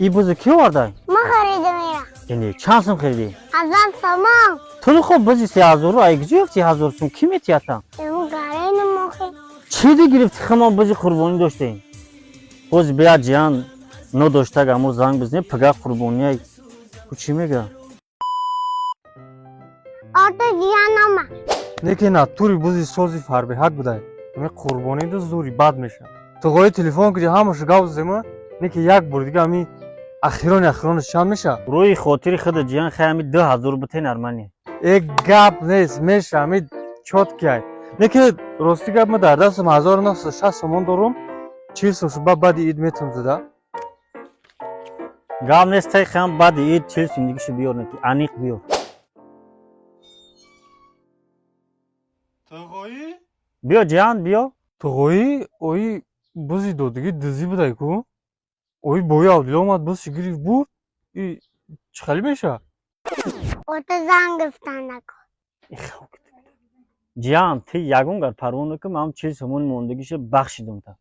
И буза ки овардай? Ма харидам ира. Яъне чанд сум харидӣ? 1000 сомон. Тули хоб бузи 3000-ру ай куҷо ёфти 1000 сум? Ки метиҳатам? Ему гарени мохи. Чиди гирифти? Химо бузи қурбонӣ доштем. Боз бия, ҷиян, нодоштаг амо занг бизне, пага қурбония ку чӣ мега? Ото ҷиян омад. Неки натури бузи сози фарбеҳак будай. Ами қурбонӣ ду зури бад меша. Туғои телефон киди, ҳамашу гап зема, неки як бор дига ами ахирони ахиронаш чанд меша? Рӯи хотири худа, ҷиян, хай ами 2000 бите, нормально. Э, гап нест, меша, ами чёткий ай. Неки рости гап, ма дар дастам 1960 сомон дорум, 40 сом шуба баъди ид метавон зада. Гап нест, тай хам баъди ид 40 сум дигишу биёр, неки аниқ биёр. Туғоӣ? Биё, ҷиян, биё. Туғоӣ, ои бузи додагӣ дузӣ будай ку? Ои бои Абдулло омад, бузши гирифт, бурд, и чӣ хеле меша? Ото занг гирифтан нако. Ҷиян, ти ягон гар парво накун, ман 40 сомони мондагиша бахшидум та.